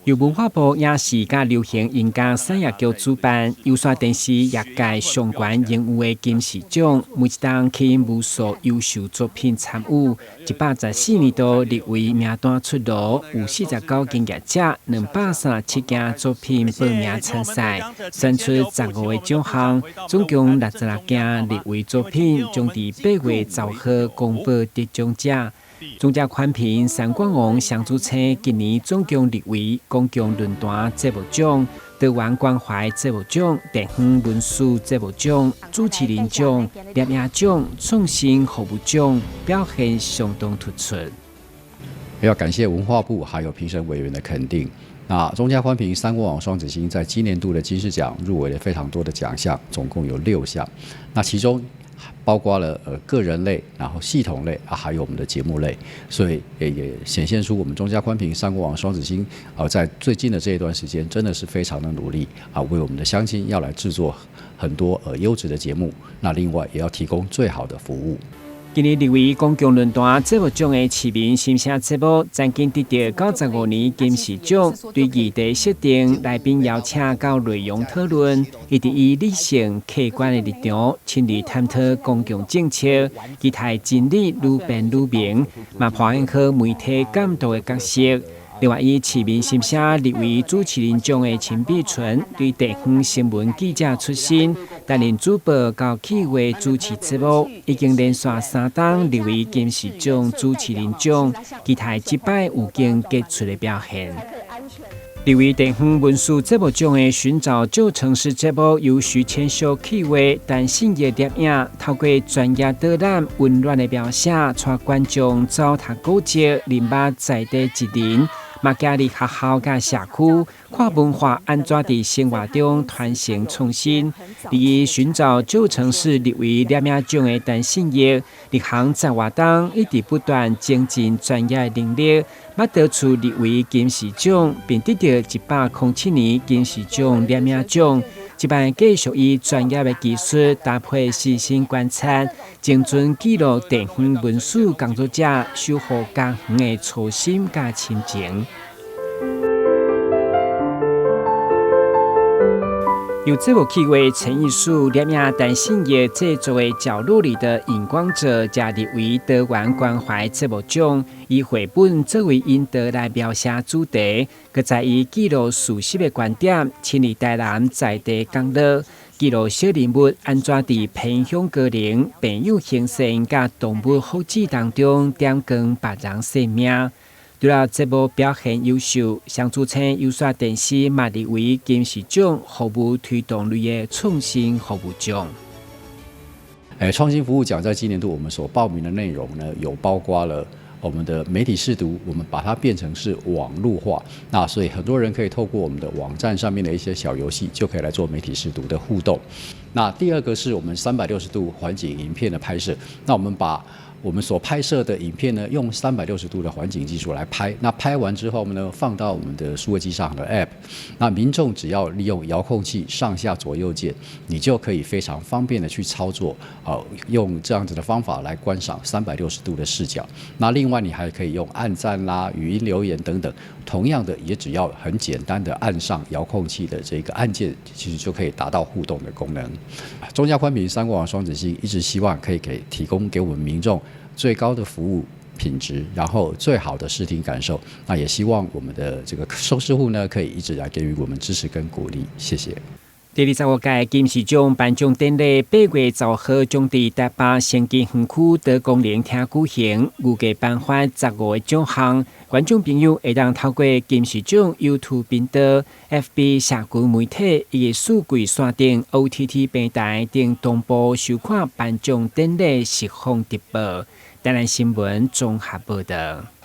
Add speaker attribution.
Speaker 1: 由文化部影視佮流行音樂產業局主辦，有線電視業界上懸榮譽的金視獎，每一冬吸引無數優秀作品參與。114年度入圍名單出爐，有49間業者，237件作品報名參賽，選出15個獎項，總共66件入圍作品，將佇8月10號公布得獎者。中嘉寬頻三冠王雙子星今年總共入圍公共論壇節目獎、多元關懷節目獎、地方文史節目獎、主持人獎、攝影獎、創新服務獎，表現相當突出。
Speaker 2: 要感謝文化部還有評審委員的肯定。那中嘉寬頻三國網雙子星在今年度的金視獎入圍了非常多的獎項，總共有6項。那其中包括了個人類，然後系統類啊，還有我們的節目類，所以也顯現出我們中嘉寬頻三國網雙子星啊，在最近的這一段時間，真的是非常的努力啊，為我們的鄉親要來製作很多優質的節目，那另外也要提供最好的服務。
Speaker 1: 今年入圍公共論壇節目獎的市民心聲節目，曾經得到95年金視獎，對議題設定、來賓邀請到內容討論，一直以理性客觀的立場，深入探討公共政策，期待真理愈辯愈明，嘛扮演好媒體監督的角色。另外，以市民心聲入圍主持人獎的陳碧純，對地方新聞記者出身，擔任主播佮企劃主持節目，已經連續3冬入圍金視獎主持人獎，期待這擺有更傑出的表現。入圍地方文史節目獎的尋找舊城市節目，由徐千秀企劃，陳信業攝影，透過專業導覽、溫暖的描寫，帶觀眾走讀古蹟，認捌在地職人，嘛行入學校佮社區，看文化按怎佇生活中傳承創新。而以尋找舊城市入圍攝影獎的陳信業，入行10外冬，一直不斷精進專業能力，捌多次入圍金視獎，並得到107年金視獎攝影獎。這擺繼續以專業的技術搭配細心觀察，精準記錄地方文史工作者守護家園的初心佮深情。由節目企劃陳藝術攝影陳信業製作的《角落裡的熒光者》，加入圍多元關懷節目獎，以繪本作為引導來描寫主題，閣再以記錄事實的觀點，親歷台南在地角落，記錄小人物按怎佇偏鄉高齡、病友行善佮動物福祉當中點光別人生命。除了節目表現優秀，雙子星有線電視嘛入圍金視獎服務推動類的創新服務獎。
Speaker 2: 創新服務獎在今年度我們所報名的內容呢，有包括了我們的媒體識讀，我們把它變成是網路化，那所以很多人可以透過我們的網站上面的一些小遊戲，就可以來做媒體識讀的互動。那第二個是我們360度環景影片的拍攝，那我們把我們所拍攝的影片呢，用360度的環景技術來拍。那拍完之後呢，放到我們的數位機上的 App。那民眾只要利用遙控器上下左右鍵，你就可以非常方便的去操作，用這樣子的方法來觀賞360度的視角。那另外你還可以用按讚啦、語音留言等等，同樣的也只要很簡單的按上遙控器的這個按鍵，其實就可以達到互動的功能。中嘉寬頻三國網雙子星一直希望可以給提供給我們民眾最高的服務品質，然後最好的視聽感受。那也希望我們的這個收視戶呢，可以一直來給予我們支持跟鼓勵。謝謝。
Speaker 1: 第25屆金視獎頒獎典禮8月10號將佇台北成基園區多功能廳舉行，預計頒發15個獎項。觀眾朋友會當透過金視獎 YouTube 頻道、FB 社群媒體以及數據線頂 OTT 平台等同步收看頒獎典禮實況直播。台南新聞綜合報導。